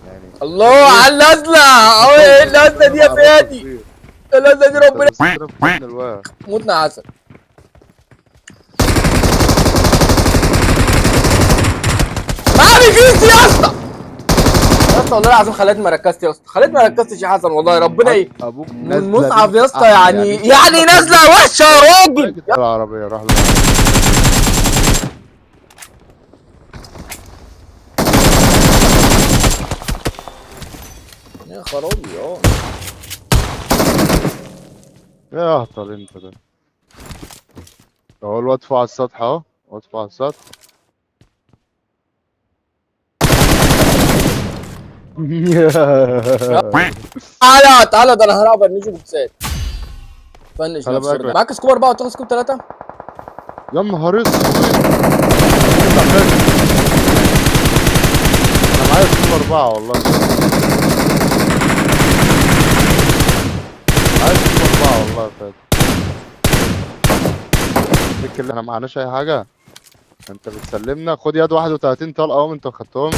يعني الله على النزله. ايه النزله دي يا فادي؟ النزله دي ربنا ربنا. موتنا عسل. معايا فيس يا اسطى. يا اسطى والله العظيم خليتني ما ركزت يا اسطى، خليتني ما ركزتش يا حسن والله. ربنا ابوك من مصعب يا اسطى، يعني نازله وحشة يا راجل. العربية راح يا خرابي. يا اهطل انت ده. اهو الواد فوق على السطح، اهو الواد فوق على السطح. تعالى تعالى، ده انا هلعب finish بوكسات. finish خلي نفسك. بالك. معاك scope 4 وتاخد scope 3. يا نهار اسود، انا معايا scope 4 والله، معايا scope 4 والله يا فادي. فكر احنا معناش اي حاجة، انت بتسلمنا. خد ياد 31 طلقة اهو، انت خدتهم.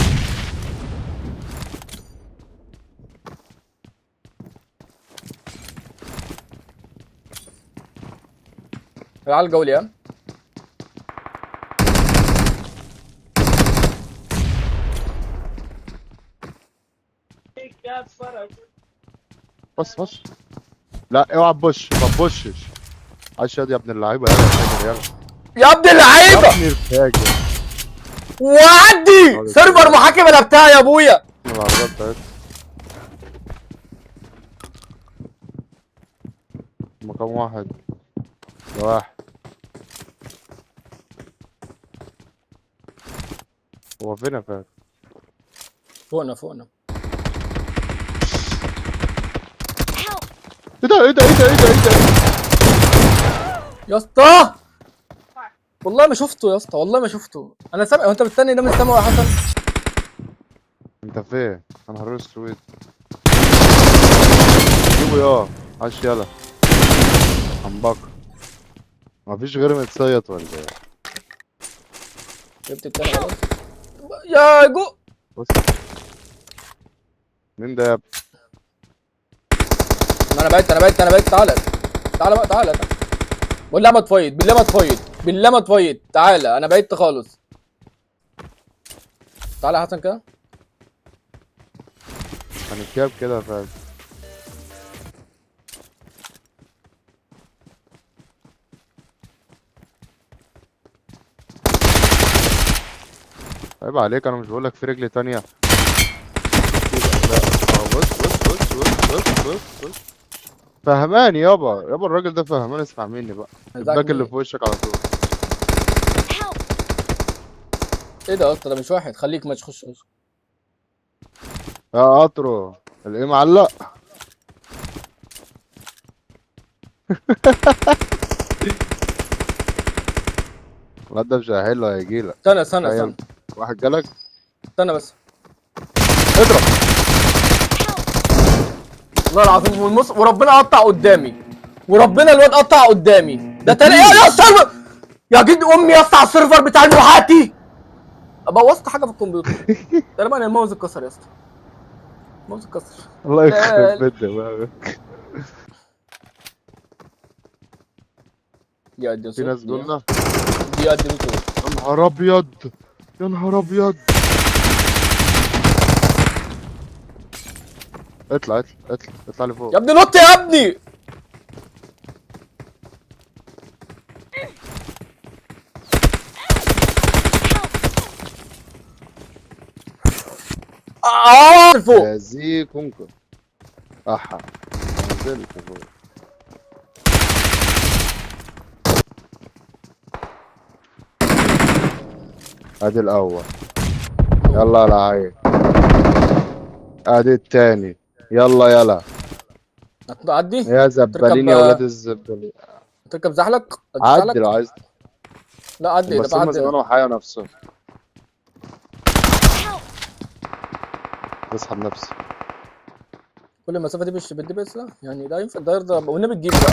تعال جولي. ها بص بص، لا اوعى تبش، ما تبشش. عاش يا ابن اللعيبة، يلا يا فاجر، يلا يا ابن اللعيبة. يا ابن الفاجر. وعدي server محاكي انا بتاعي يا ابويا. العربية بتاعتنا مقام واحد، ده واحد. هو فين يا فاجر؟ فوقنا فوقنا. ايه ده ايه ده ايه ده ايه ده ايه ده؟ يا اسطى والله ما شفته يا اسطى، والله ما شفته. انا سامع، هو انت بتستني ده من السما يا حسن؟ انت فين؟ يا نهار اسود. جيبه يا عاش، يلا عم مفيش غير متصيط ولا ايه؟ جبت التاني خلاص يا جو. بص مين ده يا ابني؟ انا بعدت انا بعدت انا بعدت. تعالى تعالى بقى، تعالى تعالى. بالله ما تفيض، بالله ما تفيض، بالله ما تفيض. تعالى انا بعدت خالص. تعالى يا حسن كده. هنتكاب كده يا فادي. عيب عليك، انا مش بقولك في رجل تانية. لا بص بص بص بص بص بص بص، فهمان يابا يابا، الراجل ده فهمان. اسمع مني بقى، الباك اللي في وشك على طول. ايه ده يا اسطى؟ ده مش واحد. خليك ما تخش. يا قطرو الايه معلق. الواد ده مش هيحله، هيجيلك. استنى استنى استنى، واحد جالك. استنى بس، اضرب. والله العظيم والمص وربنا قطع قدامي، وربنا الواد قطع قدامي. ده تاني ايه يا اسطى؟ يا جد امي يا اسطى على ال server بتاع المحاتي. بوظت حاجة في الكمبيوتر تقريبا. الماوس اتكسر يا اسطى، الماوس اتكسر. الله يخرب بيت دماغك. يا دي في ناس جولنا. دي قد صوت. يا نهار ابيض، يا نهار ابيض. اطلع اطلع اطلع اطلع لفوق يا ابني، نط يا ابني. فوق. يا كونكر. احا نزلت فوق. ادي الاول، يلا يا لعيب. ادي التاني، يلا يلا. هتعدي يا زبالين يا ولاد الزبالين. تركب زحلق؟ عدي لو عايز. لا عدي، بس هم زمانهم حيوا نفسهم. بسحب نفسي. كل المسافة دي مش بدي بس. لا يعني ده ينفع، ده يرضى والنبي تجيب بقى.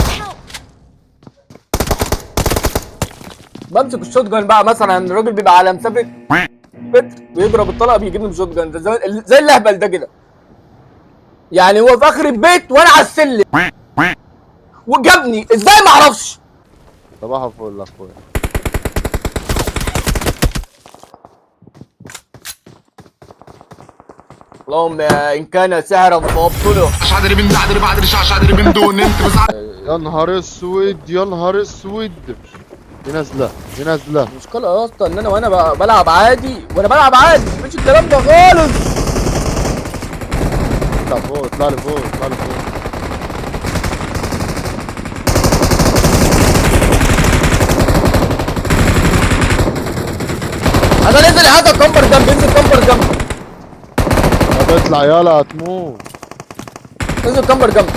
بمسك ال shotgun بقى مثلا، الراجل بيبقى على مسافة. متر بيضرب الطلقة بيجيبني ب shotgun، ده زي الاهبل ده كده. يعني هو في اخر البيت وانا على السلم وجابني ازاي ما اعرفش. صباح الفل يا اخويا. اللهم ان كان سحرا فابطله. يا نهار اسود يا نهار اسود، دي نازله دي نازله. المشكلة يا اسطى ان انا وانا بلعب عادي، وانا بلعب عادي مفيش الكلام ده خالص. اطلع فوق، اطلع لفوق، اطلع لفوق. انا نزل هذا camper جنبي، انزل camper جنبي. طب اطلع يلا هتموت. انزل camper جنبي،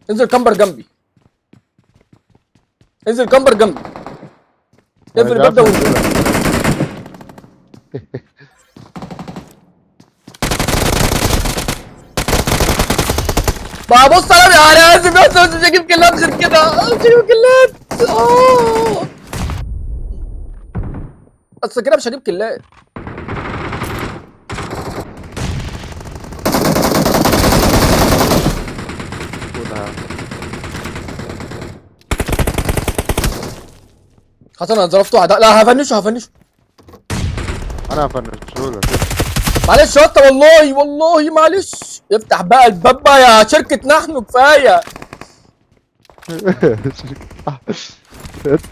انزل camper جنبي، انزل camper جنبي. اقفل الباب ده وانزل. بقى بص انا اسف بس مش هجيب كلات غير كده، مش هجيب كلات. بس كده مش هجيب كلات. حسن انا ظرفت واحد. لا هفنشه هفنشه. انا هفنشه لك. معلش يا اسطى والله والله معلش. افتح بقى الباب بقى يا شركة نحن، كفاية.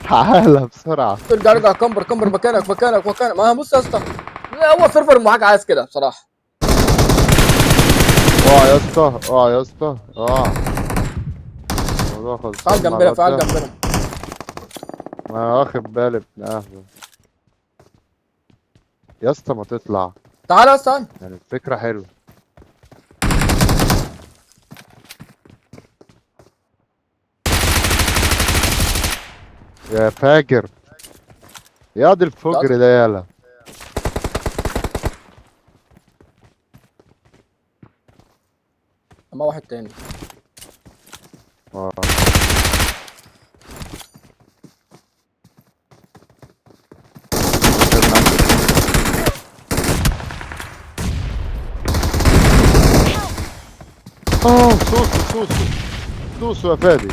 تعالى بسرعة. ارجع ارجع camper camper مكانك مكانك مكانك. ما بص يا اسطى هو server المحاكاة عايز كده بصراحة. اوعى يا اسطى اوعى يا اسطى اوعى. الموضوع خلصان. تعال جنبنا تعال جنبنا. ما واخد بالي ابن اهبل يا اسطى. ما تطلع. تعالى يا اسطى. يعني الفكرة حلوة. يا فاجر يا دي الفجر ده. يالا اما واحد تاني. سوسو سوسو سوسو يا فادي.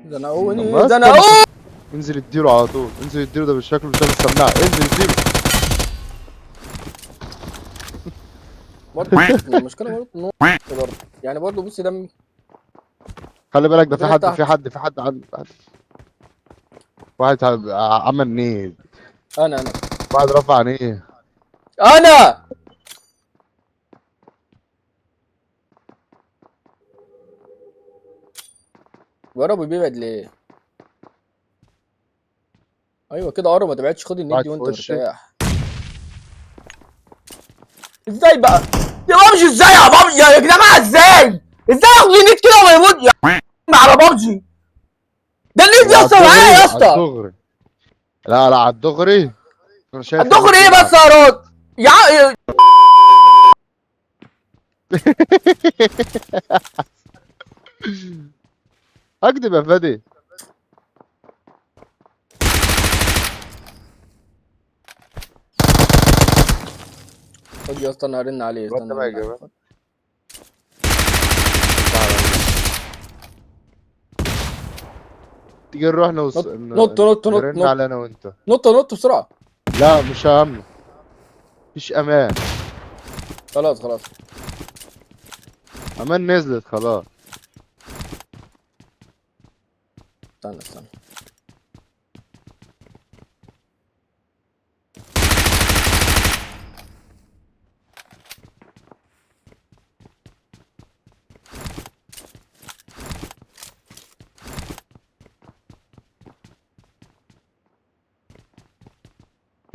ده انا ده انا انزل اديله على طول، انزل اديله ده بالشكل مش لابس السماعة، انزل اديله. برضه المشكلة برضه ان هو برضه يعني برضه بص دمي. خلي بالك ده في حد في حد في حد عند واحد عمل نيد. انا واحد رفع عينيه. انا جرب بيبعد ليه؟ ايوه كده قرب ما تبعدش، خد النيد دي وانت مرتاح. ازاي بقى؟ يا بابجي ازاي يا بابجي يا جماعة؟ ازاي؟ ازاي اخد النيد كده وما يموت يا على بابجي؟ ده النيد يا اسطى معايا يا اسطى. لا لا على الدغري. انا شايف الدغري ايه بس يا راد؟ يا اكدب يا فادي. خد يا اسطى انا هرن عليه. استنى بقى يا جماعة. تيجي نروح نط نط نط نرن على انا وانت. نط نط بسرعة. لا مش هامن، مفيش امان. خلاص خلاص امان نزلت خلاص. استنى استنى.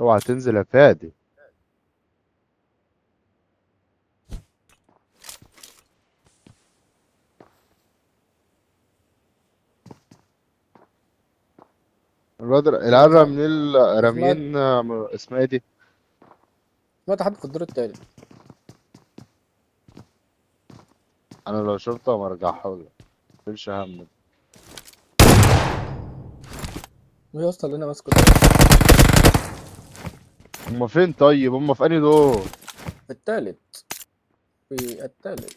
اوعى تنزل يا فادي. الواد العيال راميين راميين اسمها ايه دي؟ سمعت حد في الدور التالت. انا لو شفته ما ارجعها لك. مش هم. ايه يا اسطى اللي انا ماسكه ده؟ هما فين طيب؟ هما في انهي دور؟ في التالت، في التالت.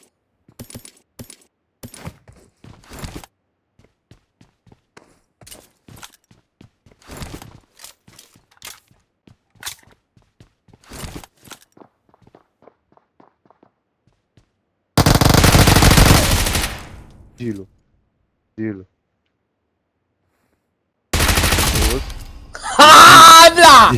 اديله اديله. بص ابلع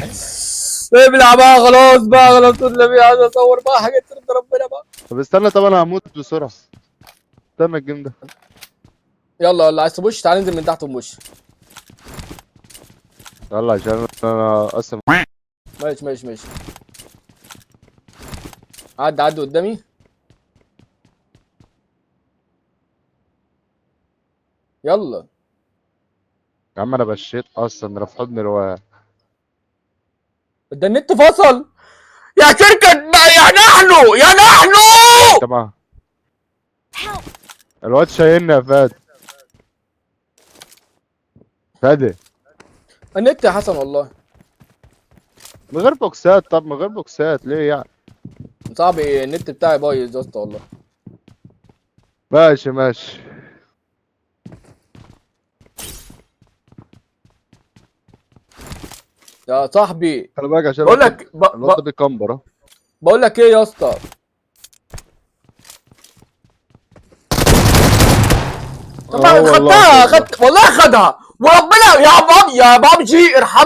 ابلع بقى، خلاص بقى، خلاص والنبي عايز اصور بقى حاجة ترضي ربنا بقى. طب استنى، طب انا هموت بسرعة. استنى ال game ده. يلا يلا، عايز تبش؟ تعال ننزل من تحت ونبش. يلا عشان انا اصلا. ماشي ماشي ماشي. عدي عدي قدامي. يلا يا عم انا بشيت اصلا، انا في حضن الواد. ده النت فصل يا شركة بقى، يا نحن يا نحن. تمام الواد شايلنا يا فادي. فادي النت يا حسن والله من غير بوكسات. طب من غير بوكسات ليه يعني؟ صعب، النت بتاعي بايظ يا اسطى والله. ماشي ماشي. يا صاحبي خلي بالك عشان بقول لك الواد ده بيكمبر اهو. بقول لك ايه يا اسطى؟ طب آه والله خدتها، خدت والله، خدها وربنا. يا بابجي ارحمي.